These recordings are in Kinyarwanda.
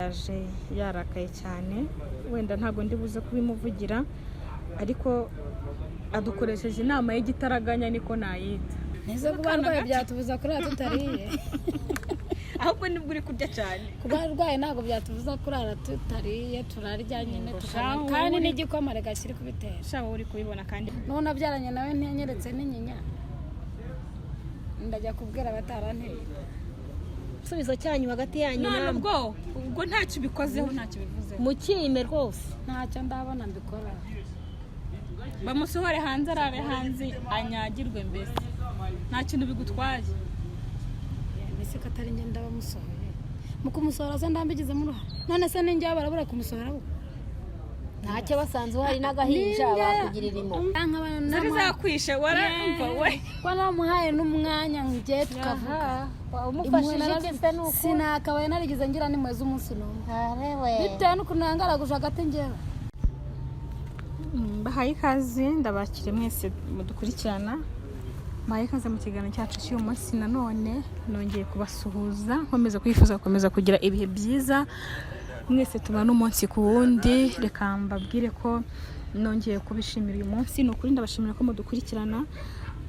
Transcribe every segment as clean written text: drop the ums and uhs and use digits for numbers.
yaje yarakaye cyane. Wenda ntabwo ndi buze kubimuvugira, ariko adukoresheje inama y'igitaraganya, niko nayita. Ntizo kuba arwaye byatubuza kurara tutariye? Ahubwo nibwo uri kurya cyane. Kuba arwaye ntabwo byatubuza kurara tutariye, turarya nyine. Ngo Tukanywa shahu, kandi uri- n'igikoma reka kiri kubitera. Shaba, uri kubibona kandi. N'uwo nabyaranye nawe ntiyanyeretse n'inyinya, ndajya kubwira abataranteye? Igisubizo cyanyu hagati yanyu None namwe. ubwo ntacyo ubikozeho, ntacyo bivuzeho. Mukime rwose. Ntacyo ndabona mbikora. Bamusohore hanze, arare hanze, anyagirwe, mbese nta kintu bigutwaye? Mbese ko atari njye ndabamusohoye? Mu kumusohora se ndambigizemo uruhare? None se ninjye barabura kumusohora bo? Ntacyo, basanze uhari n'agahinja bakugirira impuhwe. Zari zakwishe, waramva we. Ko namuhaye n'umwanya njye tukavuga. Umufashije iki se? Ni uko Sinakabaye narigeze ngira n'impuhwe z'umunsi n'umwe. Arewe. Bitewe n'ukuntu yangaraguje hagati njyewe. Bahaye ikaze, ndabakire mwese mudukurikirana. Bahaye ikaze mu kiganiro cyacu cy'uyu munsi. Nanone nongeye kubasuhuza, nkomeza kwifuza gukomeza kugira ibihe byiza mwese tubana umunsi ku wundi. Reka mbabwire ko nongeye kubishimira uyu munsi. Ni ukuri ndabashimira ko mudukurikirana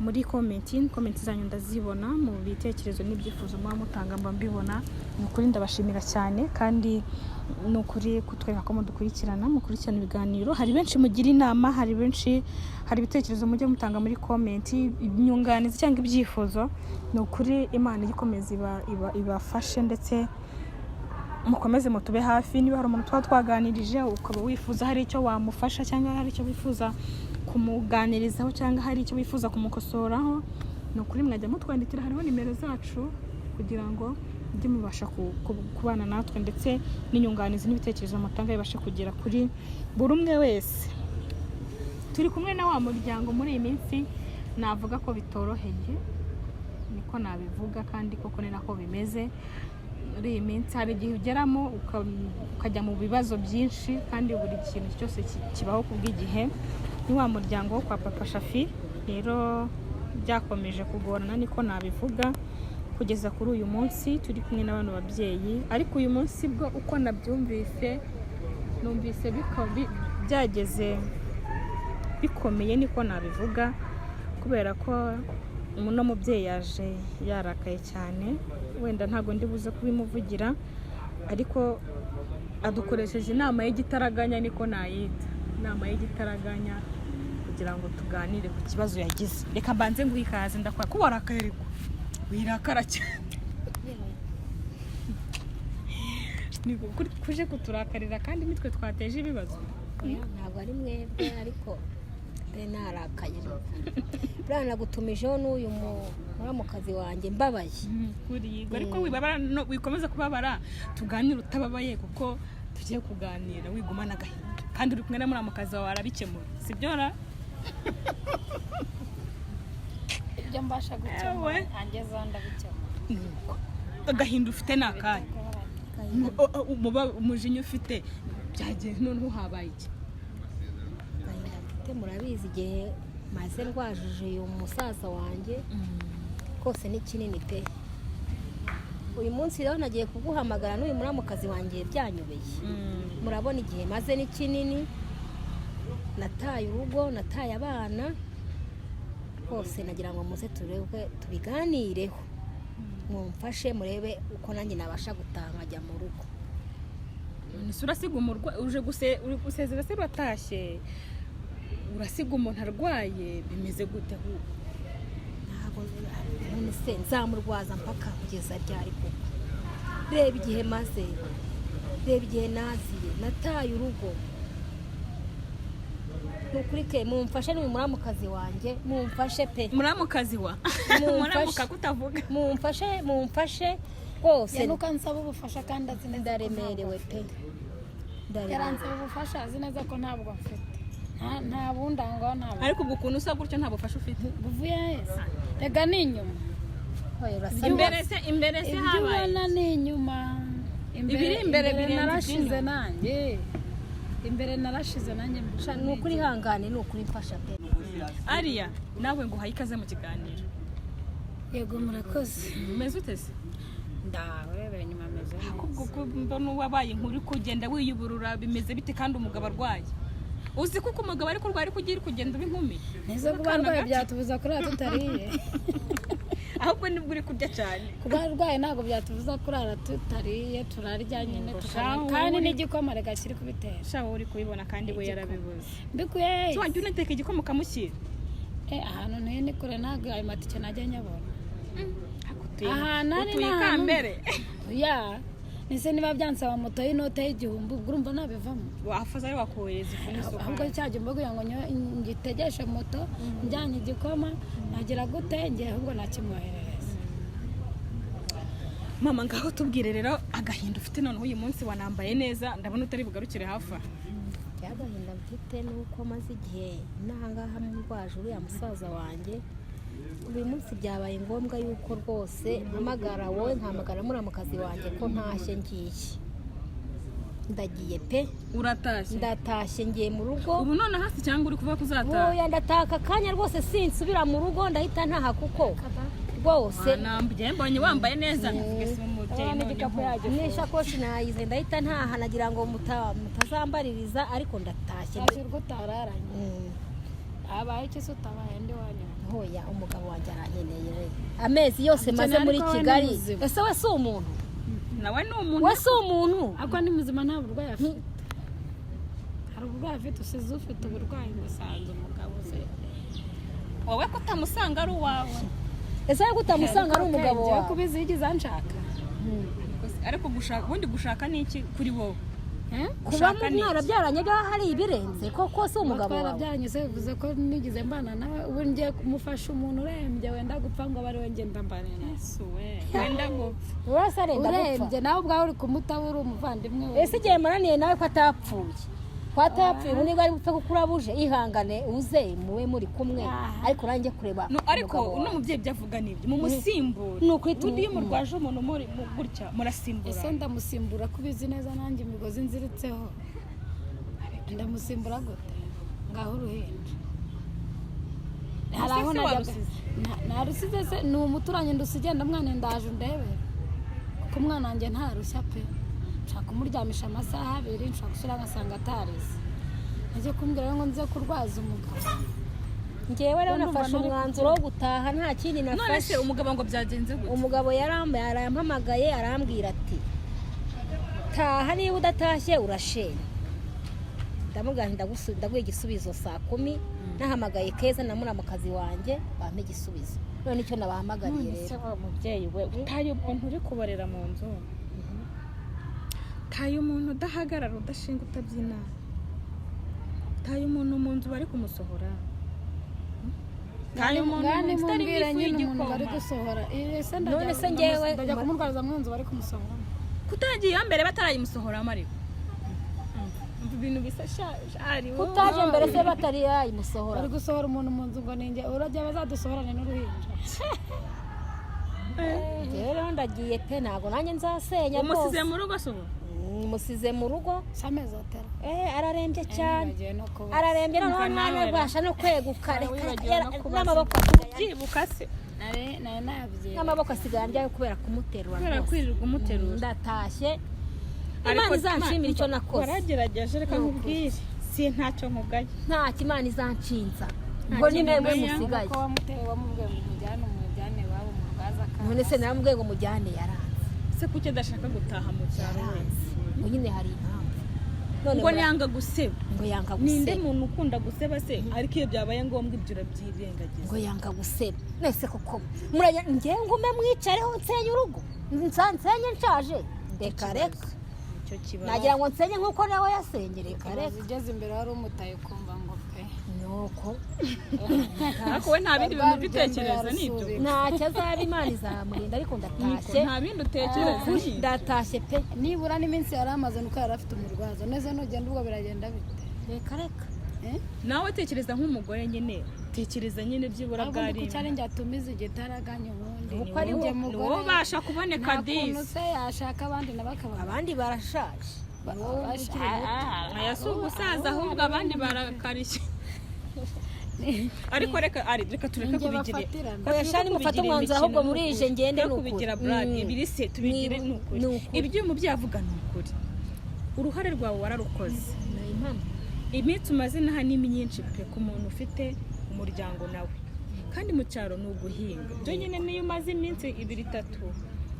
muri comment. Comment zanyu ndazibona, mu bitekerezo n'ibyifuzo muba mutanga mba mbibona. Ni ukuri ndabashimira cyane, kandi ni ukuri kutwereka ko mudukurikirana, mukurikirana ibiganiro. Hari benshi mugira inama, hari benshi, hari ibitekerezo mujya mutanga muri comment, inyunganizi cyangwa ibyifuzo. Ni ukuri Imana ijya ikomeza ibafashe, ndetse mukomeze mutube hafi. Niba hari umuntu tuba twaganirije ukaba wifuza hari icyo wamufasha, cyangwa hari icyo wifuza kumuganirizaho, cyangwa hari icyo wifuza kumukosoraho, ni ukuri mwajya mutwandikira, hariho nimero zacu, kugira ngo mujye mubasha kubana natwe, ndetse n'inyunganizi n'ibitekerezo mutanga bibashe kugera kuri buri umwe wese. Turi kumwe na wa muryango muri iyi minsi navuga ko bitoroheye, niko nabivuga, kandi koko ni nako bimeze. Muri iyi minsi hari igihe ugeramo ukajya mu bibazo byinshi, kandi buri kintu cyose kibaho ku bw'igihe. Ni wa muryango wo kwa Papa Shafi rero, byakomeje kugorana, niko nabivuga, kugeza kuri uyu munsi turi kumwe na bano babyeyi. Ariko uyu munsi bwo uko nabyumvise, numvise byageze bikomeye, niko nabivuga, kubera ko uno mubyeyi yaje yarakaye cyane. Wenda ntabwo ndi buze kubimuvugira, ariko adukoresheje inama y'igitaraganya, niko nayita, inama y'igitaraganya, kugira ngo tuganire ku kibazo yagize. Reka mbanze nguhe ikaze. Ndakora ko warakaye, ariko wirakara cyane. Ni kuje kuturakarira kandi nitwe twateje ibibazo. Oya, ntabwo ari mwebwe, ariko mbe narakaye. Buriya nagutumijeho n'uyu muramukazi wanjye mbabaye. Kuri yego, ariko wibabara no wikomeza kubabara, tuganire utababaye, kuko tugiye kuganira wigumana agahinda, kandi uri kumwe na muramukazi wawe, arabikemura, sibyo ra? Ibyo mbasha gukemura Ewe. angezeho ndabikemura. Nuko agahinda ufite ni akahe? Umujinya ufite byagenze, noneho habaye iki? Agahinda mfite murabizi, igihe maze ndwajije uyu musaza wanjye rwose ni kinini pe. Uyu munsi rero nagiye kuguhamagara n'uyu muramukazi wanjye byanyobeye. Murabona igihe maze ni kinini, nataye urugo, nataye abana rwose. Nagira ngo muze turebe, tubiganireho, mumfashe murebe uko nanjye nabasha gutaha nkajya mu rugo. None se urasiga umurwayi uje uri gusezera se batashye, urasiga umuntu arwaye, bimeze gute ahubwo? Ntabwo, none se nzamurwaza mpaka kugeza ryari koko? Reba igihe maze, reba igihe naziye, nataye urugo. Ni ukuri ke mumfashe n'uyu muramukazi wanjye, mumfashe pe. Muramukazi wa Mumfashe. Muramuka kutavuga. Mumfashe, mumfashe rwose. Yanuka nsaba ubufasha kandi azi neza ko Ndaremerewe ntabwo pe. mfite. Ndaremerewe. Yaransaba ubufasha azi neza ko ntabwo mfite. Nta bundi aho ngaho ntabwo. Ariko ubwo ukuntu usa gutyo, nta bufasha ufite? Buvuye hese? Rega ni inyuma. Oya, urasa. Imbere se Ibyo habaye ubona ni inyuma. Ibiri imbere birenze narashize. iby'inyuma. Nanjye imbere narashize nanjye. Sha, ni ukuri ihangane, ni ukuri mfasha pe. Ariya, nawe ngo uhaye ikaze mu kiganiro. Yego, murakoze. Umeze ute se? Ndaho, urebera inyuma ameze. Ahubwo ko mbona wabaye inkuru uri kugenda wiyuburura, bimeze bite kandi umugabo arwaye? Uzi ko uko umugabo ari kurwara ariko ugiye kugenda uba inkumi. Nizo kuba Akana arwaye gato. byatubuza kurara tutariye? Ahubwo nibwo uri kurya cyane. Kuba arwaye ntabwo byatubuza kurara tutariye, turarya nyine Ngo tukanywa. shahu, Kandi uri- n'igikoma reka kiri kubitera. Sha, wowe uri kubibona kandi we yarabibuze. Mbikuye. So wajya unateka igikoma ukamushyira? Eh, ahantu ntuye ni kure, ntabwo ayo matike najya nyabona. Ariko utuye, Ahantu ari utuye n'ahantu- ikambere. Ya nise niba byansaba moto y'inote y'1000, ubwo urumva nabivamo? Wafaza ari wakohereza ifu Ahubwo n'isukari. cya gihumbi kugira ngo ngitegeshe moto njyanye igikoma nagira gute ngiye, ahubwo nakimwoherereza. Mama, ngaho tubwire rero agahinda ufite noneho uyu munsi. Wanambaye neza, ndabona utari bugarukire hafi aha. Agahinda mfite ni uko maze igihe n'ahangaha murwaje uriya musaza wanjye. Uyu munsi byabaye ngombwa yuko rwose mpamagara wowe, nkahamagara muramukazi wanjye ko ntashye, ngiye, ndagiye pe. Uratashye? Ndatashye, ngiye mu rugo. Ubu none hasi cyangwa uri kuvuga ko uzataha? Oya, ndataka akanya rwose, sinsubira mu rugo, ndahita ntaha kuko rwose Wanambuye, mbonye wambaye neza, ndavuga se umubyeyi n'igikapu noneho. yagifunze. N'ishakoshi nayize, ndahita ntaha. Nagira ngo mutazambaririza, ariko ndatashye. Urwo utararanye habaye iki se utabaye ndi wanyuma? Ntoya, umugabo wanjye arankeneye we. Amezi yose maze Agukeneye muri ariko we ni Kigali. muzima. Ese we si umuntu? Nawe ni umuntu. We si umuntu? Ariko ni muzima, nta burwayi afite. Hari uburwayi afite? Usize ufite uburwayi ngo usanze umugabo se? Wowe ko utamusanga ari uwawe? Ese we utamusanga ari umugabo Njyewe wawe? kubizi yigeze anshaka. Ariko gushaka, ubundi gushaka ni iki kuri wowe? Eh? Kuba Gushaka ni iki? mwarabyaranye byaho hari ibirenze koko? Si umugabo wawe? Twarabyaranye se bivuze ko nigeze mbana nawe? Ubu ngiye kumufasha umuntu urembye wenda gupfa ngo abe ari we ngenda mbane nawe? Yesu we, wenda gupfa. Urasa arenda gupfa. Urembye nawe ubwawe uri kumutabura umuvandimwe we. Ese igihe maraniye nawe ko atapfuye, ko atapfuye, ubu niba ari bupfe kuko urabuje, ihangane uze mube muri kumwe. Aha. Ariko nanjye kureba No, ariko umugabo wawe. uno mubyeyi ibyo avuga nibyo, mumusimbura. Ni ukuri. Ubundi iyo murwaje umuntu muri gutya murasimbura. Ese ndamusimbura ko ubizi neza nanjye imigozi nziritseho? Ndamusimbura gute? Ngaho uruhinja hari aho Se najyaga. warusize? Narusize se? Ni umuturanyi ndusigiye, mwana ndaje undebe kuko umwana wanjye ntarushya pe. Nshaka kumuryamisha amasaha 2, nshaka gusubira ngasanga atarize. Najya kumbwira ngo nze kurwaza umugabo. Ngewe rero Ndumva nafashe nari umwanzuro wo gutaha, nta kindi None se nafashe. umugabo ngo byagenze gute? Umugabo yarampamagaye arambwira ati: "Taha, niba udatashye urashenya." Ndamubwira nti: "Ndaguha igisubizo saa 10." Nahamagaye Keza na muramukazi wanjye bampa igisubizo. None icyo nabahamagariye None se rero wa mubyeyi we, utaye umuntu uri kuborera mu nzu, taye umuntu udahagarara, udashinga, utabyina, taye umuntu mu nzu bari kumusohora, taye umuntu mu Ngani nzu itarimo mumbwire ifu nyine umuntu bari y'igikoma. gusohora. Ese ndajya None se njyewe- ndajya kumurwariza mu nzu bari kumusohora? Kutagiye mbere batarayimusohoramo, ariko umva ibintu bisa shari. Kutaje mbere se batari yayimusohora? Bari gusohora umuntu mu nzu ngo ninjye urajya bazadusohorane n'uruhinja. Njyewe rero ndagiye pe, ntabwo nanjye nzasenya Umusize rwose. mu rugo se ubu? Musize mu rugo. Si amezi atera. Eh, ararembye cyane. Nibagiwe no kubaza. Ararembye noneho Umva nawe ntanabasha no kweguka, reka. Wibagiwe no kubaza. N'amaboko Byibuka se? Nari nabyibuka. N'amaboko asigaye andyayo kubera kumuterura Kubera rwose. kwirirwa umuterura. Ndatashye. Ariko Imana izanshimira icyo nakoze. Waragerageje, reka nkubwire, si ntacyo nkugaye. Ntacyo Imana izanshinza, Nta ubwo ni kintu mwebwe ugaya. musigaye. Ko wamuteye, wamubwiye ngo umujyane iwabo mu rwaza akanga. None se naramubwiye ngo mujyane, yaranze. Se kuki adashaka gutaha mu cyaro we? Yaranze ngo nyine hari impamvu. None Ngo yanga guseba? Ngo yanga Ninde guseba. muntu ukunda guseba se? Ariko iyo byabaye ngombwa ibyo urabyirengagiza. Ngo yanga guseba. Nese koko murajya ngewe ngume mwicareho nsenye urugo, nsenye nshaje? Reka reka. Icyo kibazo. Nagira ngo nsenye nk'uko nawe yasenye? Reka reka. Ugeze imbere wari umutaye ukumva ngo pe. Nuko. Ariko we nta bindi bintu ujya utekereza, nibyo? Ntacyo azaba, Imana izamurinda, ariko ndatashye. Nta bindi utekereza, nibyo? Ndatashye pe. Nibura n'iminsi yari amaze nuko yari afite umurwaza neza. Nugenda ubwo biragenda bite? Reka reka. Eh? Nawe tekereza nk'umugore nyine, tekereza nyine byibura Ahubwo bwari ndi ku cyari njye atumiza igitaraganya ubundi. Kuko ari Njye wo- ni mugore, wowe ubasha kuboneka. nta kuntu Disi. se yashaka abandi nabo akabona? Abandi barashaje, wowe ukiri muto. Aya si ugusaza, ahubwo abandi barakarishye. Ariko reka ari reka tureke Ninjye kubigira. bafatirana. Oya, shani mufate umwanzuro ahubwo murije ngende, ni ukuri. Kubigira blague, ibiri se tubigire, ni ukuri. Ni ukuri. Ibyo umubyeyi avuga ni ukuri, uruhare rwawe wararukoze. Ni impamo. Iminsi umaze inaha ni myinshi pe ku muntu ufite umuryango nawe, kandi mu cyaro ni uguhinga byonyine. Niyo umaze iminsi ibiri itatu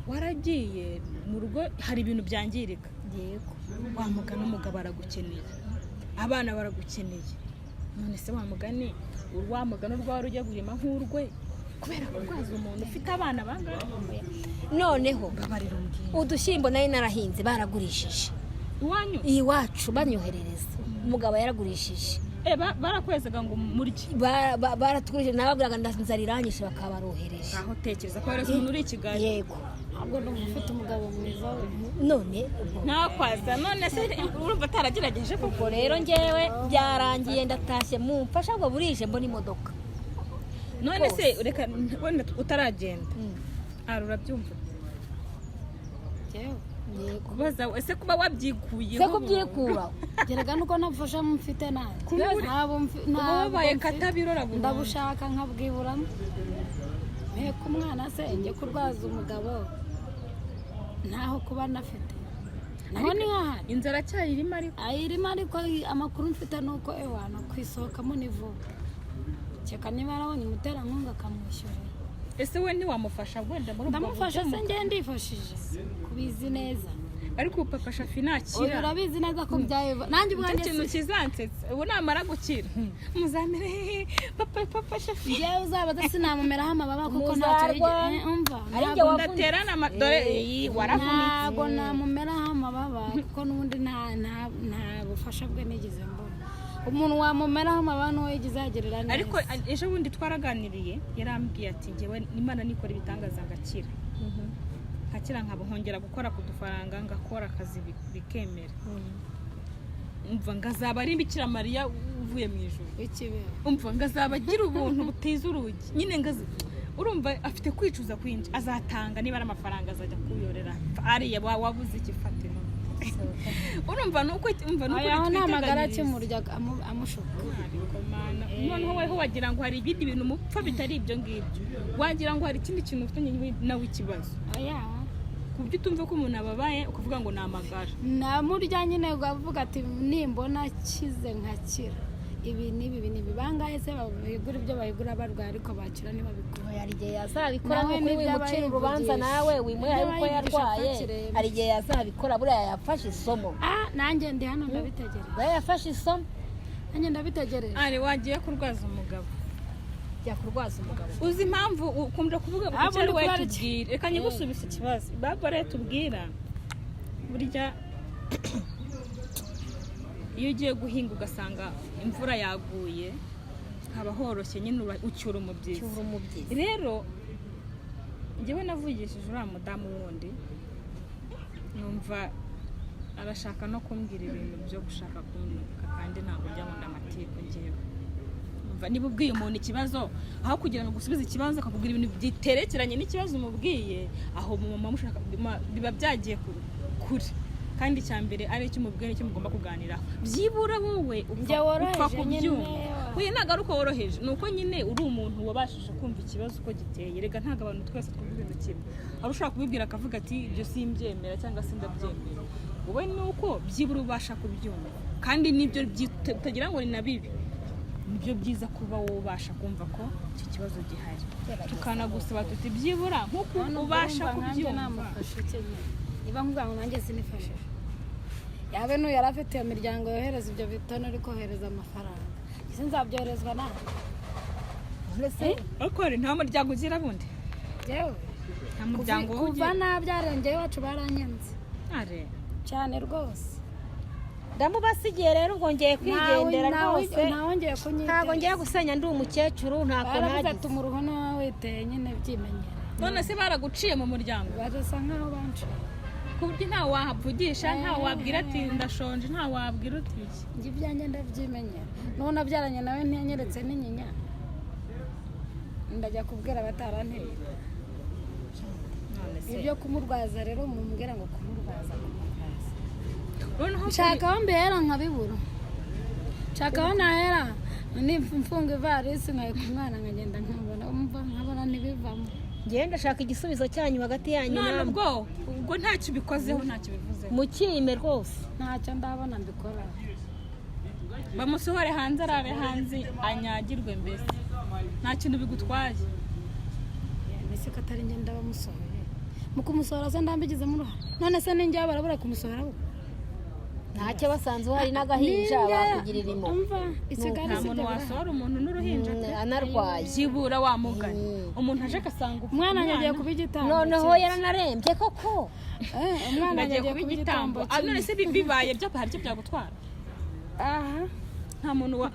waragiye mu rugo, hari ibintu byangirika. Yego. Wa mugani, umugabo aragukeneye, abana baragukeneye. None se wa mugani, wa mugani urwawe ujya guhima nk'urwe kubera kurwaza umuntu ufite abana bangahe? Noneho Babarira umbwira. udushyimbo nari narahinze baragurishije. Iwanyu? Iwacu banyoherereza, umugabo yaragurishije. Eh, barakwezaga ngo murye? Baratugurishije, nababwiraga nzara iranyishe, bakabarohereje. Aho tekereza ko wareze umuntu uri i Kigali. Yego. Ahubwo ndumva ufite umugabo mwiza we. None ubwo Ntakwaza, none se urumva ataragerageje koko? Ubwo rero ngewe byarangiye, ndatashye, mumfasha ngo burije mbona imodoka. None se reka wenda utaragenda, ara urabyumva? Njyewe? Yego. Kubaza ese kuba wabyikuyeho? Se kubyikuraho. Gerega nuko ntafasha mfite nanjye. Ntabwo Uba ntabwo wabaye mfite. Katabirora burundu. Ndabushaka nkabwiburamo, mpeka umwana se njye kurwaza umugabo ntaho kuba nafite, naho ni hahari. Inzara cyayirimo ariko. Ayirimo, ariko amakuru mfite ni uko ewana kwisohokamo ni vuba, kereka niba yarabonye umuterankunga akamwishyurira. Ese we ntiwamufasha wenda muri ubwo Ndamufasha buryo? Se njye ndifashije kubizi neza. Ariko ubu papa Shafi Uyu nakira, urabizi neza ko byaye nanjye nicyo ubwanjye kintu kizansetsa. Ubu namara gukira muzamere papa, papa Shafi. Njyewe uzaba sinamumeraho amababa kuko ntacyo Muzarwana. umva Ari njye ntabwo- wavunitse. Ndaterana dore iyi waravunitse. Ntabwo namumeraho amababa kuko n'ubundi nta bufasha bwe nigeze mbona. Umuntu wamumeraho amababa n'uwo yigeze yagirira neza. Ariko ejo bundi twaraganiriye, yarambwiye ati ngewe Imana nikora ibitangaza ngakira, nkakira nkaba nkongera gukora ku dufaranga, ngakora akazi bikemera, umva ngazaba ari Bikira Mariya uvuye mu ijuru. W'ikibeho. Umva ngazaba agira ubuntu butiza urugi nyine, ngazi urumva afite kwicuza kwinshi, azatanga niba ari amafaranga azajya kuyorera ariya wabuze ikifatiro. Urumva nuko, umva nuko. Ayaho ni amagara twiteganyiriza. akimurya amushuka. Ariko Mana, noneho weho wagira ngo hari ibindi bintu mupfa bitari ibyo ngibyo, wagira ngo hari ikindi kintu ufitanye nawe ikibazo, Oya. ku buryo utumva ko umuntu ababaye ukavuga ngo ni amagara. Namurya nyine avuga ati nimbona akize nkakira ibi n'ibi, ibi n'ibi. Bangahe se babigura ibyo bayigura barwaye, ariko bakira ntibabigura? Oya, hari igihe yazabikora. Nawe Nuko nibyo wimucira aba urubanza yivugisha. nawe wimuha Nibyo yuko aba yivugisha yarwaye. akakireba. Hari igihe yazabikora, buriya yafashe isomo. Ah, nanjye ndi hano ndabitegereje. Buriya yafashe isomo. Nanjye ndabitegereje. Ari wagiye kurwaza umugabo. Jya kurwaza umugabo. Uzi impamvu ukunda kuvuga Ah, ngo bundi wowe kubera iki? tubwire, reka nyigusubize ikibazo Barbara tubwira. Burya iyo ugiye guhinga ugasanga imvura yaguye, haba horoshye nyine, ucyura umubyizi. Cyura umubyizi. Rero njyewe navugishije uriya mudamu wundi, numva arashaka no kumbwira ibintu byo gushaka kuntuka, kandi ntabwo njya nkunda amatiku ngewe. Umva, niba ubwiye umuntu ikibazo, aho kugira ngo ugusubize ikibazo akakubwira ibintu biterekeranye n'ikibazo umubwiye, aho muma mushaka biba byagiye kure. Kandi icya mbere ari icyo umubwiye nicyo mugomba kuganiraho byibura. Wowe upfa Njye woroheje upfa nyine, kubyumva. Oya, ntabwo ari uko woroheje, ni uko nyine uri umuntu wabashije kumva ikibazo uko giteye. Rega ntabwo abantu twese twumva ibintu kimwe. Hari ushobora kubibwira akavuga ati ibyo simbyemera cyangwa se ndabyemera. Wowe ni uko byibura ubasha kubyumva, kandi nibyo utagira ngo ni na bibi, nibyo byiza kuba wowe ubasha kumva ko icyo kibazo gihari, tukanagusaba tuti byibura nk'uko Hano ubasha urumva nkanjye kubyumva. Namufasha iki nyine? Niba nkubwira ngo nanjye sinifashije, yabe n'uyu yari afite iyo miryango yohereza ibyo bitoni, uri kohereza amafaranga, ese nzabyoherezwa nawe? None se? Ariko hari nta muryango ugira bundi? Yewe. Nta muryango wowe Kuva ugira? nabyarengeye iwacu baranyanze. Are. Cyane rwose. Ndamubasigiye rero, ubwo ngiye kwigendera rwose. Ntawongeye kunyiteza. Ntabwo ngiye gusenya, ndi umukecuru, ntako Baravuze ati nagize. umuruho niwe witeye nyine, byimenyere. None se baraguciye mu muryango? Barasa nkaho banciye. Ku buryo ntawe wahavugisha, ntawe wabwira ati ndashonje, ntawe wabwira uti iki? Njye ibyanjye ndabyimenyera. N'uwo nabyaranye nawe ntiyanyeretse n'inyinya, ndajya kubwira abataranteye? None se Ibyo kumurwaza rero mumbwira ngo kumurwaza, kumurwaza. Noneho Nshaka aho mbera nkabibura, nshaka aho nahera. Mfunga ivarisi nkaheka umwana nkagenda nkabona umva nkabona ntibivamo. Ngenda ndashaka igisubizo cyanyu hagati yanyu None namwe. ubwo ntacyo ubikozeho, ntacyo bivuzeho. Mukime rwose. Ntacyo ndabona mbikora. Bamusohore hanze, arare hanze, anyagirwe, mbese nta kintu bigutwaye. Ese ko atari njye ndabamusohoye? Mu kumusohora se ndambigizemo uruhare? None se ninjye barabura kumusohora bo? Ntacyo, basanze uhari n'agahinja bakugirira impuhwe. Umva, isigare. Nta muntu wasohora umuntu n'uruhinja pe. Anarwaye. Byibura wamugana umuntu aje agasanga ufite Umwana wanjye agiye kuba igitambo. Noneho yaranarembye koko. Umwana agiye agiye kuba igitambo. None se bibaye byo hari icyo byagutwara? Aha. Nta muntu wa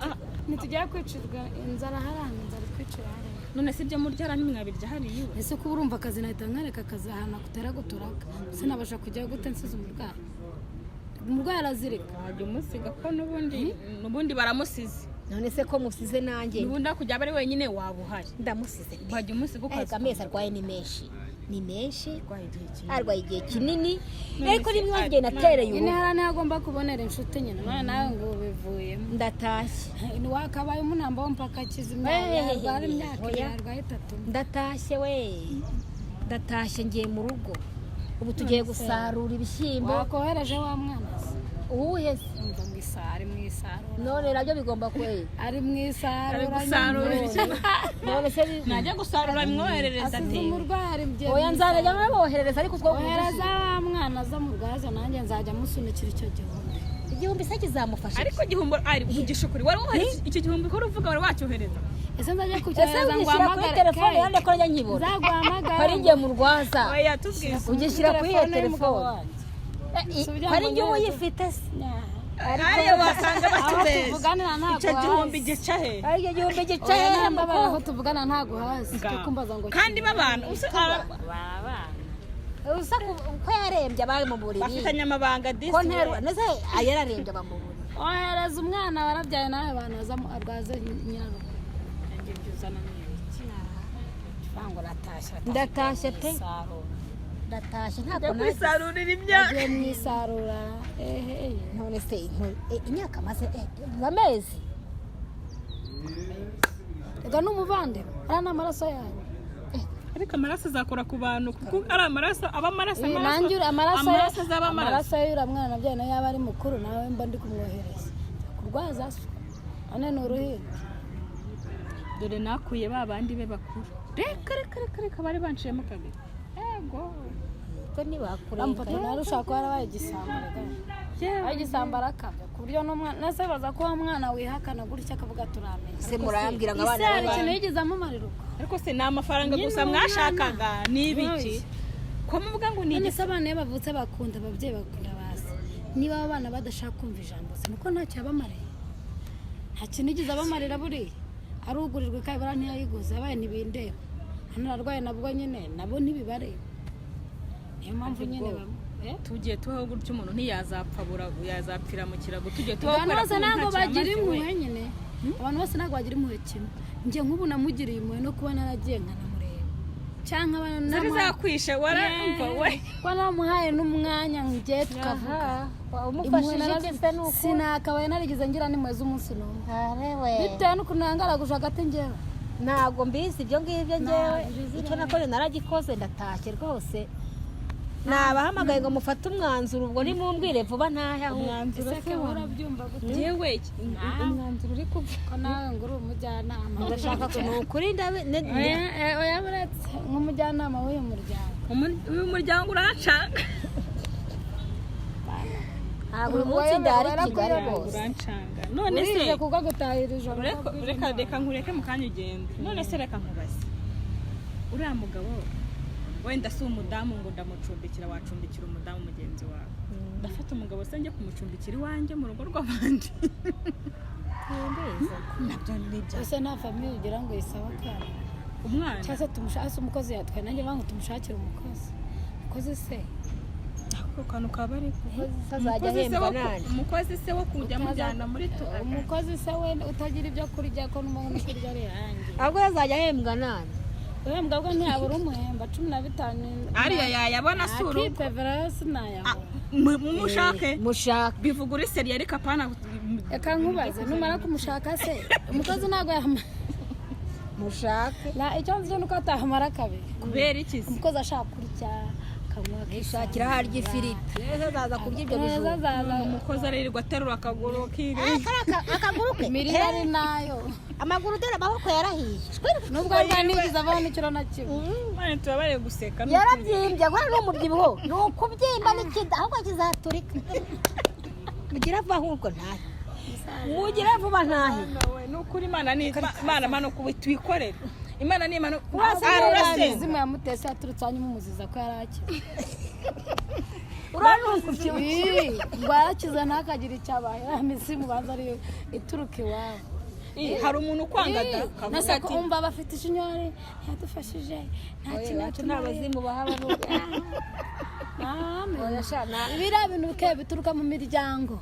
Ntitujya kwicirwa inzara hariya, inzara itwicira hariya. None se ibyo murya hariya ntimwabirya hariya iwe? Ese kuba urumva akazi nahita nkareka akazi ahantu akutera guturaga, sinabasha kujya gute nsize umurwayi? Umurwayi arazirika. Wajya umusiga ko n'ubundi baramusize. None se ko musize nanjye? N'ubundi aho kujya aba ari wenyine waba uhari. Ndamusize pe. Wajya umusiga Ariko ukaza. amezi arwaye ni menshi, ni menshi. Arwaye igihe kinini. Arwaye igihe kinini, ariko rimwe njye natereye Nyine urugo. hariya niho agomba kubonera inshuti nyine. None nawe ngo ubivuyemo. Ndatashye. Wakabaye umunamba wo mpaka akize imyaka yarwara, imyaka Oya. ibiri, yarwaye itatu. Ndatashye we, ndatashye, ngiye mu rugo. Ubu tugiye gusarura ibishyimbo. Wakohereje wa mwana se? Uwuhe se? Umva ngo ari mu isarura. None nabyo bigomba kwera. Ari mu isarura. Ari gusarura nyine. ibishyimbo. None se Najya gusarura bimwoherereza. Asize Ati umurwayi ari bye. Oya, nzajya nkaboherereza ariko utwo Ohereza wa mwana aza mu rwaza, nanjye nzajya musunikira icyo gihumbi. Igihumbi se kizamufasha? Ariko igihumbi ari kuvugisha ukuri, wari wohereje icyo gihumbi ko uruvuga wari wacyohereza? Ese nzajya Ese kucyohereza ngo ugishyira kuri uhamagare telefone Kate? yande ko njya nkibona? Nzaguhamagara. Ko ari njye mu rwaza. Oya, tubwize. Ugishyira kuri iyo y'umugabo telefone. wanjye. Ko ari njye uba uyifite se? Hariya wasanga Aho batubeshye. tuvuganira ntabwo Icyo gihumbi hazi. gica he? Ari icyo gihumbi gica Oya, hehe? namba Muko aho tuvugana ntabwo hazi. Cyo kumbaza ngo Kandi babana usa ko yarembye abari mu buriri. Bafitanye amabanga disi. Ko nterwa nese yararembye aba mu buriri. Ohereza umwana warabyaye nawe abantu baza arwaze nyirarugo. Nanjye ibyo uzana ni ibiki? Ngo uratashye? Ndatashye pe. Isarura. Ndatashye, ntabwo nazi. Kwisarurira imyaka. Agiye mu isarura, ehe. None se imyaka amaze, amezi. Reka n'umuvandimwe, ariya ni amaraso yanyu. Ariko amaraso azakora ku bantu kuko ari amaraso aba amaraso. Nanjye amaraso Amaraso azaba amaraso. Amaraso y'uriya mwana nabyaye nayo yaba ari mukuru, nawe mba ndi kumwohereza kurwaza se none ni uruhinja. Dore nakuye ba bandi be bakuru, reka reka reka reka, bari banciyemo kabiri, ego. Ko ntibakureka. Bamufata nawe ushobora kuba yarabaye igisambo, reka. Yewe. Aho igisambo arakabya ku buryo n'umwana nase baza ko wa mwana wihakana gutya akavuga turamenya. Se murambwira ngo Ise abana hari b'abantu. ikintu yigeze amumarira uko? Ariko se ni amafaranga Nyine gusa uwo mwashakaga? Ni ibiki Oya. ko muvuga ngo ni None igisa? se abana iyo bavutse bakunda ababyeyi, bakunda bazi. Niba abo bana badashaka kumva ijambo se nuko ntacyo yabamariye? Nta kintu yigeze abamarira. Buriya arugurirwa ikabura ntiyayiguze, abaye ntibindeba hano, ararwaye nabwo nyine nabo ntibibareba, niyo mpamvu nyine bamwe. Tugiye tubaho gutyo, umuntu ntiyazapfa yazapfira mu kirago. Tugiye tubaho Abantu kubera bose ko umuntu ntabwo ntacyo bagira yamaze we. impuhwe nyine, abantu bose ntabwo bagira impuhwe kimwe. Njye nk'ubu namugiriye impuhwe no kuba naragiye nkanamureba cyangwa nkaba Zari zakwishe waramva we. Kuba naramuhaye n'umwanya ngiye tukavuga. Umufashije iki se? Ni uko Sinakabaye narigeze ngira n'impuhwe z'umunsi n'umwe arewe. bitewe n'ukuntu yangaraguje hagati njyewe. Ntabwo mbizi ibyo ngibyo ngewe. Ntabwo. Icyo nakoze naragikoze, ndatashye rwose. Nabahamagaye ngo mufate umwanzuro, ubwo nimumbwire vuba ntahe aho. Umwanzuro Ese se ke wa urabyumva gute? Yewe, umwanzuro uri kuva. Ko nawe ngo uri umujyanama. Ndashaka ko ni ukuri Oya, oya, buretse nk'umujyanama w'uyu muryango. Uyu muryango urancanga. Ntabwo uyu munsi ndari i Kigali rwose. Urancanga none se. Urize kuko gutahira ijoro. Reka reka nkureke mu kanya ugende. None se reka nkubaze, uriya mugabo wenda si umudamu ngo ndamucumbikira, wacumbikira umudamu mugenzi wawe? Ndafata umugabo se njye kumucumbikira iwanjye mu rugo rw'abandi? Nabyo ni ibya Ese nta famille ugira ngo yisabe akana? Umwana. Cyangwa se tumushake umukozi yatwaye, nanjye banga tumushakire umukozi, umukozi se? Ako kantu kaba ariko Azajya umukozi se ahembwa wo nande? Umukozi se wo kujya amujyana muri tu Umukozi se we utagira ibyo kurya, ko n'umuntu kurya ari irangi. Ahubwo azajya ahembwa nande? Uhembwa bwo ntiyabura umuhemba 15. Ariya yayabona si urugo. Akipevera sinayabura. Mushake. Mushaka. Bivuga uri seriye, ariko apana Reka nkubaze, numara kumushaka se umukozi ntabwo yamara? Mushake. Na icyo nzi cyo ni uko atahamara kabiri. Kubera iki se? Umukozi ashaka kurya, akanywa, Yishakira aho arya ifiriti, ejo azaza kurya ibyo neza bijumba. Azaza. Umukozi aririrwa aterura akaguru kiwe. Ah, kariya akaguru ke. Imirire ari nayo. Amaguru, dore amaboko yarahiye. Nubwo bwa ntigeze avaho n'ikiro na kimwe. Mwana, tuba bari guseka ni ukuri. Yarabyimbye guhera ni umubyibuho, ni ukubyimba n'ikida, ahubwo kizaturika. Mugira vuba ahubwo ntahe, mugira vuba ntahe. Mwana we, ni ukuri Imana ni Imana, mano kubi twikorere. Imana ni Imana. Arurase. Arurase. Imizimu yamutese yaturutse hanyuma umuziza ko yari akize. Uriya ni umubyibushye. Ii, ngo yarakize ntakagire icyo abaye. Ya mizimu banza ariyo ituruka iwabo. Hari umuntu ukwanga da, Ii, kavuga nase ko ati umva bafite ishinyori, ntiyadufashije, nta kintu Iwacu nta yatumariye. bazimu bahaba n'ubu. Amen. Oya sha, Biriya bintu bike bituruka mu miryango,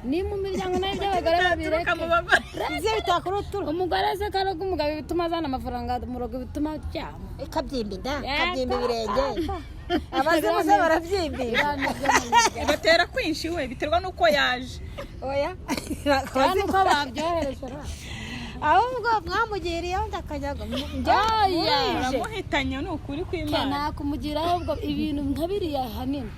ni mu miryango nayo by'abagore babireke. Turuka mu bagore. Ibyo bitakurutura. Umugore se karoga umugabo bituma azana amafaranga mu rugo, bituma aryama. Ikabyimba inda, ikabyimba ibirenge, abazimu se barabyimbira? Batera kwinshi we, biterwa n'uko yaje. Oya. Kandi uko babyohereje ra. Ahubwo mwamugiriyeho ndakanyaga. Oya. Uramuhitanye, ni ukuri kw'Imana. Nakumugira ahubwo ibintu nka biriya ahanini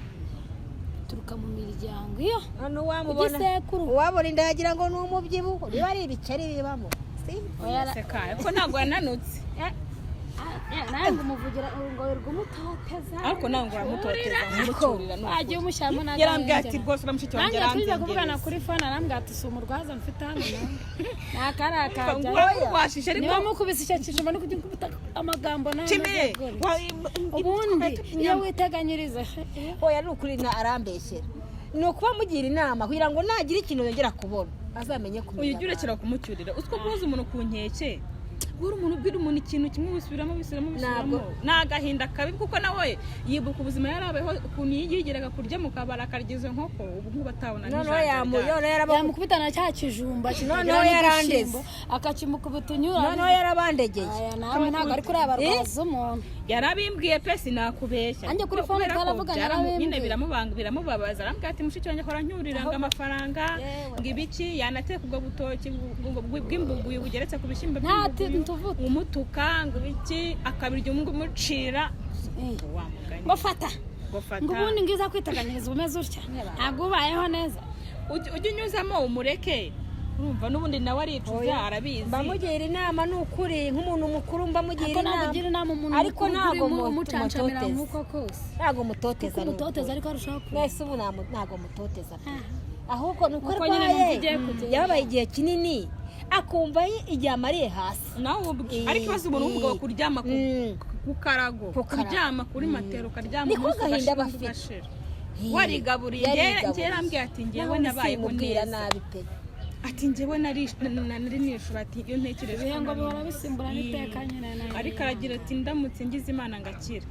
bituruka mu miryango iyo Hano uwamubona, igisekuru. uwabona inda yagira ngo ni umubyibuho, niba ari ibikeri bibamo. Si? Oya, Seka ariko ntabwo yananutse. Nange umuvugira urungoyi rw'umutoteza. Ariko ntabwo uramutoteza, umucyurira ni ukuri. Wagiye umushyiramo n'agahinja. Yarambwiye ati rwose uriya mushiki wanjye Nanjye tujya kuvugana aranzengereza. kuri phone, arambwira ati si umurwaza mfite hano nawe ni akari akajya. Uramurwashije ariko. Niba mukubise icyo kijumba no kujya ukubita amagambo nawe Kimwe. ubundi iyo witeganyiriza. Oya, ni ukuri na arambeshyera. Ni ukuba mugira inama kugira ngo nagira ikintu yongera kubona azamenye Uyu kumenya. ujya urekera kumucyurira utwo guhuza umuntu ku nkeke, guhora umuntu ubwira umuntu ikintu kimwe wisubiramo, wisubiramo, wisubiramo, ni agahinda kabi, kuko nawe yibuka ubuzima yarabayeho, ukuntu yigiraga kurya mu kabari akarya izo nkoko, ubu ngubu atabona Noneho n'ijanja yamu ryayo. noneho yaraba Yamukubita na cya kijumba kitagira Noneho yarandeze. n'udushyimbo, akakimukubita unyura. Noneho yarabandegeye. Aya nawe ntabwo ari kureba arwaza umuntu. Yarabimbwiye pe, sinakubeshya. Nanjye kuri phone Kubera ko twaravuganye, nyine yarabimbwiye. biramubabaza, arambwira ati mushiki wanjye ahora anyurira ngo amafaranga, ngo ibiki, yanateka ubwo butoki bw'imbuguyu bugeretse ku bishyimbo Nta by'imbuguyu, tuvuta. umutuka ngo ibiki, akabirya umucira wa mugani. Ngo fata. Ngo fata. Ngo ubundi ngiza kwiteganyiriza umeze utya, ntabwo ubayeho neza. Ujye unyuzamo umureke, urumva n'ubundi nawe aricuza, arabizi. Mbamugira inama, ni ukuri, nk'umuntu mukuru mbamugira Ariko ntabwo inama. ugira inama umuntu Ariko mukuru ntabwo urimo umucancamira mutoteza. nk'uko kose. Ntabwo mutoteza. Kuko Ni umutoteza ukuri. ariko arushaho kuba. Mwese ubu ntabwo mutoteza pe, ahubwo ni uko Kuko nyine arwaye, numva ugiye kugenda. yabaye igihe kinini, akumva igihe amariye hasi. Nawe ubwe ariko ibaze umuntu w'umugabo kuryama ku karago, Ku karago. kuryama kuri matera, ukaryama Niko umunsi gahinda ugashira, aba undi afite. ugashira warigaburiye. Yarigaburiye. Njye yarambwiye ati njyewe Naho nabayeho simubwira neza. nabi pe. Ati njyewe nari nishura, ati iyo ntekereje ko Ibihe ngo nari bihora bisimburana iteka nyine nayo. Ariko aragira ati ndamutse ngize Imana ngakira,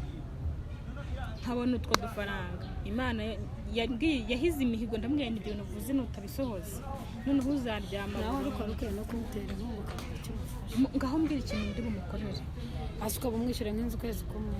nkabona utwo dufaranga Imana yabwiye yahize imihigo, ndamubwira nti ibyo bintu uvuze nutabisohoza noneho uzaryama Nawe ariko burundu. wari ukwiye no kumutera inkunga ukagira icyo umufasha. Ngaho mbwira ikintu ndi bumukorere. Hasi ukaba umwishyura nk'inzu ukwezi kumwe.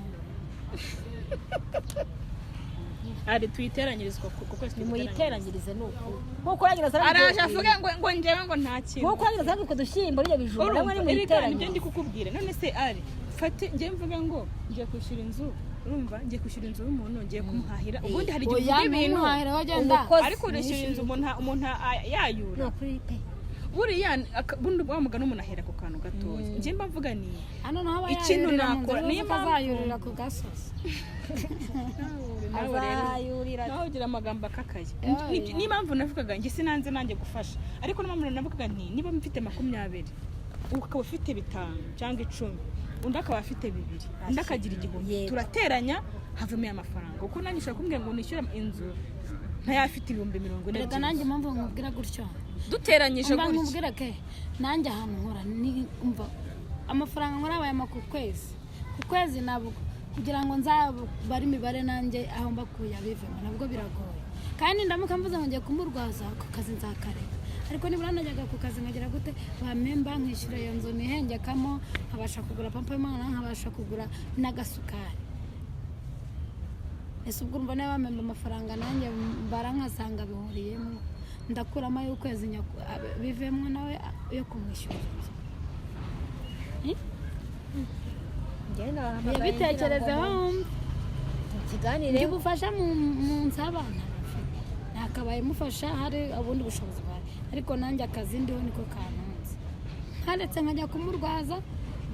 Ari tuyiteranyirizwa ku kwezi, tuyiteranyiriza. Nimuyiteranyirize, ni ukuri, nkuko urangiza Araje avuge ngo njyewe ngo nta kintu. nkuko urangiza utwo dushyimbo n'ibyo bijumba namwe. Urumva erega nibyo Nimuyiteranyirize. ndi kukubwira. None se ari fate njye mvuge ngo ngiye kwishyura inzu, urumva ngiye kwishyura inzu y'umuntu, ngiye kumuhahira, ubundi hari igihe Oya, uvuga ibintu ntumuhahire wagenda. Umukozi. Ariko urishyura inzu umuntu yayura. Ni ukuri pe. Buriya bundi wa mugani umuntu ahera ku kantu gatoya, njye mba mvuga ni Hano naho aba ikintu yayurira mu nakora, nzu, niyo uzi ko mpamvu- azayurira ku gasozi. Nawe rero Azayurira. nawe ugira amagambo akakaye. Oya. Niyo mpamvu navugaga njye sinanze nanjye gufasha, ariko niyo mpamvu navugaga nti niba mfite 20, ukaba ufite 5 cyangwa 10, undi akaba afite 2, undi akagira 1000, turateranya havamo aya mafaranga, kuko nanjye ushobora kumbwira ngo nishyure inzu ntayafite 40,000. Erega nanjye impamvu nkubwira gutyo, Duteranyije umva gutya. nkubwira ke, nanjye ahantu nkora ni umva amafaranga nkora abaye ku kwezi, ku kwezi ntabwo kugira ngo nzabare imibare nanjye aho mbakuye abivemo nabwo biragoye. Kandi ndamuka mvuze ngo ngiye kumurwaza, ku kazi nzakareka, ariko nibura najyaga ku kazi nkagira gute, bamemba nkishyura iyo nzu nihengekamo, nkabasha kugura pampa y'umwana, nkabasha kugura n'agasukari. Ese ubwo urumva niba bamemba amafaranga nanjye mbara nkasanga bihuriyemo? Ndakuramo ay'ukwezi bivemo nawe yo kumwishyura inzu. Njyewe nabahamagaye Bitekerezeho ngira ngo wumve. tukiganire. Njye ubufasha mu nsaba ntabufite, nakabaye mufasha hari ubundi bushobozi buhari, ariko nanjye akazi ndiho niko kantunze. Nkaretse nkajya kumurwaza,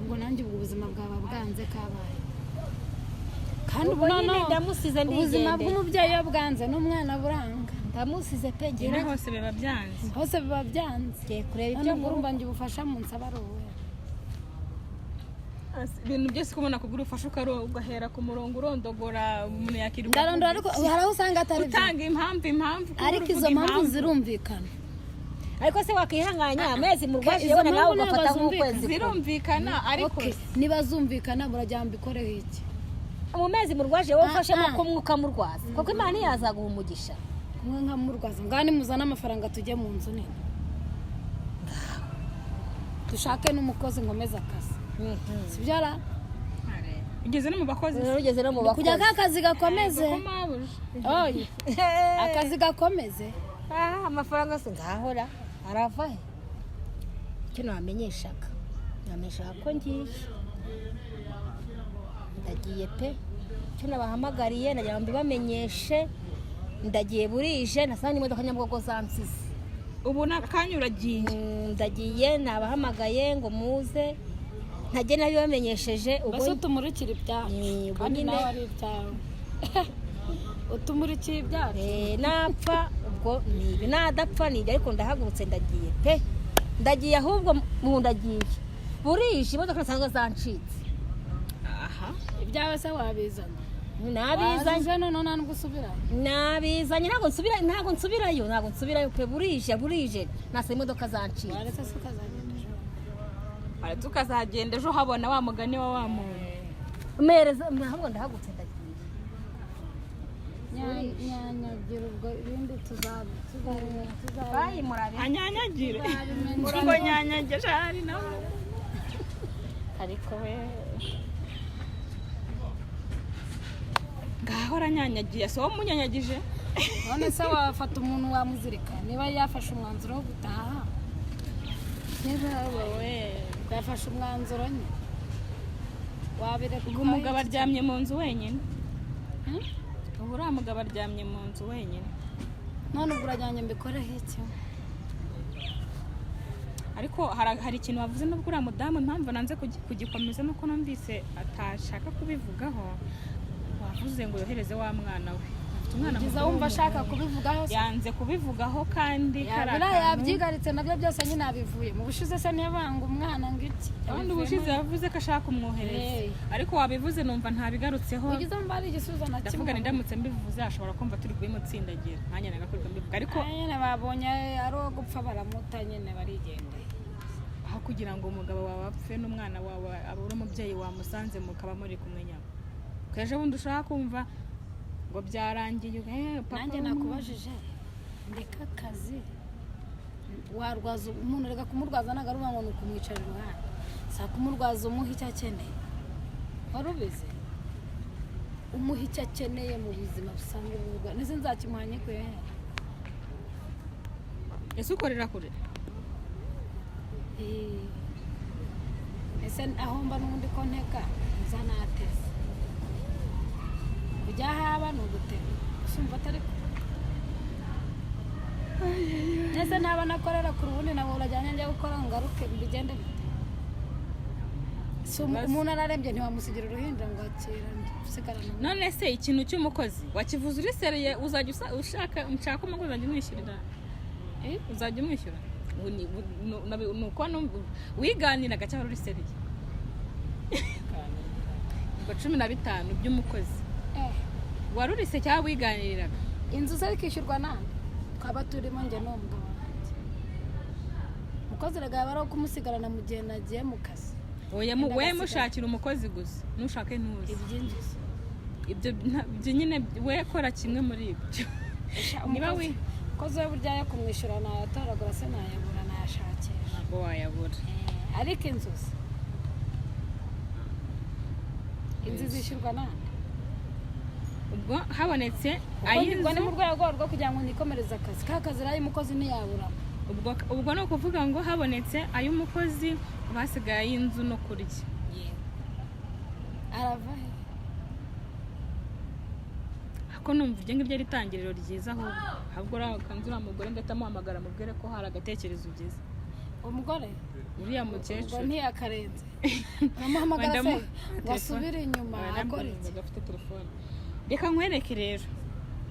ubwo nanjye ubwo ubuzima bwaba bwanze kabaye. Kandi ubu Ubwo nyine noneho ndamusize ubuzima ndigendera. bw'umubyeyi iyo bwanze n'umwana buranga. Ndamusize pe, ngiye Nyine hose biba byanze. Hose biba byanze. Ngiye kureba None ibyo ubwo mu rugo. urumva njye ubufasha mu nsaba ari ubuhe? Ibintu byose kubona kubura ubufasha ugahera ku murongo urondogora umuntu yakirwa. Ndarondora, ariko hari aho usanga atari byo. Utanga impamvu impamvu kubura Ariko uvuga izo mpamvu zirumvikana. Ariko se wakihanganya amezi murwaje Izo yabona nawe mpamvu ugafata ntabwo nk'ukwezi kumwe. Zirumvikana ariko Okay, niba zumvikana murajya mbikoreho iki? Mu mezi murwaje wowe ufashemo Ah, ah. kumwe ukamurwaza, kuko Imana ntiyazaguha umugisha. Kumwe nkamurwaza, ngaho nimuzane amafaranga tujye mu nzu nini, dushake n'umukozi nkomeze akazi, sibyo ra? Ugeze no mu bakozi. Ugeze no mu bakozi. Kujya ka kazi gakomeze. Ko mabuja. Oya, akazi gakomeze. Ah, amafaranga se ngahora arava he? Icyo nabamenyeshaga, nabamenyeshaga ko ngiye, ndagiye pe. Icyo nabahamagariye nagira ngo mbibamenyeshe, ndagiye, burije nasanga imodoka Nyabugogo zansize. Ubu akanya uragiye. Ndagiye, nabahamagaye ngo muze ntajye nabibamenyesheje ubwo. Mbese utumurikira ibyacu. Ubwo Kandi nyine. nawe ari ibyawe, utumurikiye ibyacu. Napfa ubwo ni ibi, nadapfa ni ibyo, ariko ndahagurutse ndagiye pe, ndagiye ahubwo mu ndagiye burije imodoka nasanzwe zancitse. Aha. Ibyawe se wabizana? Nabizanye. Wazije noneho nta nubwo usubiranye. Nabizanye, ntabwo nsubira, ntabwo nsubirayo, ntabwo nsubirayo pe. Burije, burije nasaba imodoka zancitse. Waretse se ukazagenda ejo? Waretse ukazagenda ejo habona wa mugani wa wa muntu. Mpereza ahubwo, ndahagurutse ndagiye. Nyanyagira ubwo, ibindi tuzabi Bayi murabe. Anyanyagire ngo nyanyagire ahari nawe ariko we ngaho aranyanyagiye, si wowe umunyanyagije. None se wafata umuntu wamuzirika niba yafashe umwanzuro wo gutaha? Niba wowe Yafashe umwanzuro nyine, wabireka. Ubwo umugabo aryamye mu nzu wenyine. Ubu uriya mugabo aryamye mu nzu wenyine. None ubwo urajyanye mbikoreho iki? Ariko hari ikintu wavuze nubwo uriya mudamu, impamvu nanze kugikomeza nuko numvise atashaka kubivugaho. Wavuze ngo yohereze wa mwana we, afite umwana Ugeze mukuru. wumva ashaka kubivugaho se? Yanze kubivugaho kandi kari Yabura akantu- yabyigaritse nabyo byose nyine abivuye mu bushize se ntiyabanga umwana ngo iki? Abandi ubushize yavuze ko ashaka kumwohereza. Hey. Ariko wabivuze numva ntabigarutseho. Ugeze mba ari igisubizo na kimwe. Ndavuga nti ndamutse mbivuze ashobora kumva turi kubimutsindagira, nanjye nagakorwa mbivuga ariko. Ah, nyine babonye ari uwo gupfa baramuta nyine barigendeye. Aho kugira ngo umugabo wawe apfe n'umwana wawe abure umubyeyi wamusanze mukaba muri kumwe nyama, ko ejo bundi ushaka kumva ngo byarangiye, papa. Nanjye nakubajije ndeka akazi, warwaza umuntu, reka kumurwaza ntabwo ari ukuvuga ngo ni ukumwicara iruhande, si kumurwaza, umuha icyo akeneye, wari ubizi, umuha icyo akeneye mu buzima busanzwe bw'uburwayi, ndetse nzakimuhanye ku hehe? Ese ukorera kure? Ese aho mba n'ubundi ko ntega nza nateze kujya haba ni ugutega, usumva atari kure? Ese ntaba nakorera kure ubundi nabo urajyanye njya gukora ngo ngaruke bigende bite? Si umuntu ararembye ntiwamusigira uruhinja ngo akira usigarane umwana. None se ikintu cy'umukozi wakivuze uri seriye, uzajya ushaka nshaka umukozi uzajya umwishyurira? Uzajya umwishyura? Ni uko wiganiraga cyangwa uri seriye ngo 15 by'umukozi? Wari urise cyangwa wiganiriraga? Inzu se ikishyurwa nande twaba turimo njye n'uwo mugabo wanjye? Umukozi rega yaba ari uwo kumusigarana mu gihe nagiye mu kazi. Oya, Wenda we agasigaye. Mushakira umukozi gusa nushake ntuzi. Iby'inzu se? Ibyo ibyo nyine we kora kimwe muri ibyo niba we Umukozi we burya yo kumwishyura nayatoragura se, nayabura nayashakisha. Ntabwo wayabura. Ariko inzu se, inzu zishyurwa nande? Ubwo habonetse Ubwo ni mu ay'inzu. rwego rwo kugira ngo nikomereze akazi, ka kazi rero umukozi ntiyabura. Ubwo ni ukuvuga ngo habonetse ay'umukozi, ubu hasigaye ay'inzu no kurya. Arava he? Ko numva ibyo ngibyo ari itangiriro ryiza, ahubwo uriya kanzu, uriya mugore ndahita amuhamagara mubwire ko hari agatekerezo ugize. Umugore? Uriya Ubwo mukecuru. Ntiyakarenze, uramuhamagara se ngo asubire inyuma akora iki? Gafite telefone, reka nkwereke. Rero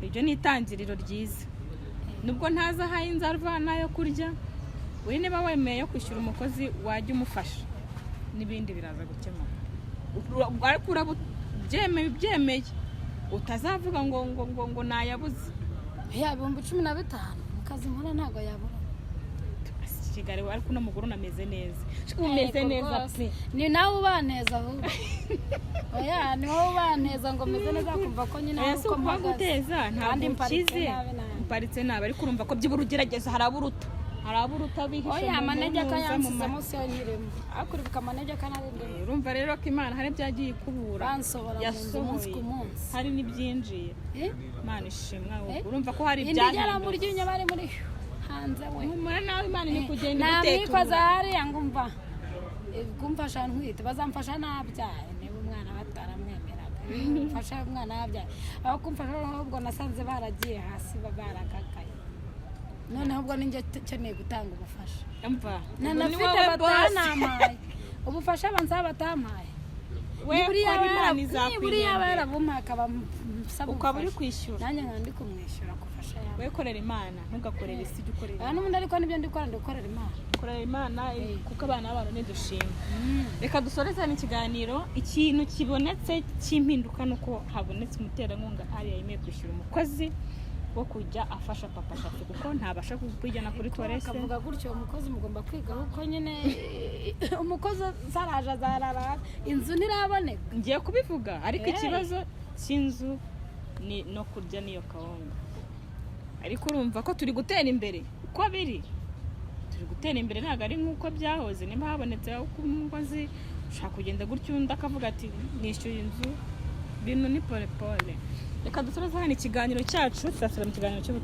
ibyo ni itangiriro ryiza, nubwo ntazi aho ay'inzu ava n'ayo kurya. Uri niba wemeye yo kwishyura umukozi wajya umufasha, n'ibindi biraza gukemuka. Ariko uraba ubyemeye, ubyemeye, utazavuga ngo nayabuze. Ya 15,000 mu kazi nkora ntabwo yabura. Kigali, ariko uno mugore unameze neza, umeze Yego neza rwose. pe. Ni nawe ubaneza ahubwo. Oya, ni wowe ubaneza ngo meze neza, kumva ko nyine Oya, hari si uko ukuba mpagaze. guteza ntabwo Kandi mparitse ukize. nabi nabi. Uparitse nabi, ariko urumva ko byibura ugerageza. Hari aburuta, hari aburuta bihishe Oya, mu amanegeka ntuza, mu yansizemo siyo nyirimo, ariko uribuka amanegeka nari ndimo. Urumva rero ko Imana hari ibyagiye ikubura. Bansohora mu nzu umunsi ku Yasohoye. munsi. Hari n'ibyinjiye. Eh? Imana ishimwe ahubwo. Eh? Urumva ko hari Indi igera ibyahindutse. mu ryinyo bari muri hanze we. Humura nawe, Imana iri kugenda Namwikoza igutetura. hariya ngo umva kumfasha ntwite, bazamfasha nabyaye niba umwana bataramwemeraga. Mfasha umwana yabyaye aho kumfasha. Noneho ubwo nasanze baragiye hasi, baragagaye, noneho ubwo ninjye nkeneye gutanga ubufasha. Umva, ubwo ni Nanafite wowe boss. batanampaye ubufasha, banza batampaye. We kora, Imana Nibura yaba izakwihembera. yarabumpaye akaba nsaba Ukaba uri ubufasha. kwishyura. Nanjye nkaba ndi kumwishyura kufasha yawe. We korera Imana, ntugakorere isi, jya ukorera Aha n'ubundi ariko nibyo ndi gukora, ndi gukorera Imana. Korera Imana, kuko abana b'abantu ntidushima. Reka dusoreze hano ikiganiro. Ikintu kibonetse cy'impinduka ni uko habonetse umuterankunga ariya yemeye kwishyura umukozi wo kujya afasha Papa Shafi, kuko ntabasha kwijyana kuri toilette. Akavuga gutyo, umukozi mugomba kwiga, kuko nyine umukozi zaraje azarara, inzu ntiraboneka. Ngiye kubivuga ariko Eh. ikibazo cy'inzu ni no kurya n'iyo kawunga. Ariko urumva ko turi gutera imbere, uko biri turi gutera imbere, ntabwo ari nk'uko byahoze. Niba habonetse umukozi ushaka kugenda gutyo, undi akavuga ati nishyuye inzu, ibintu ni pole pole. Reka dusoreze hano ikiganiro cyacu, tuzasubira mu kiganiro cy'ubutaha.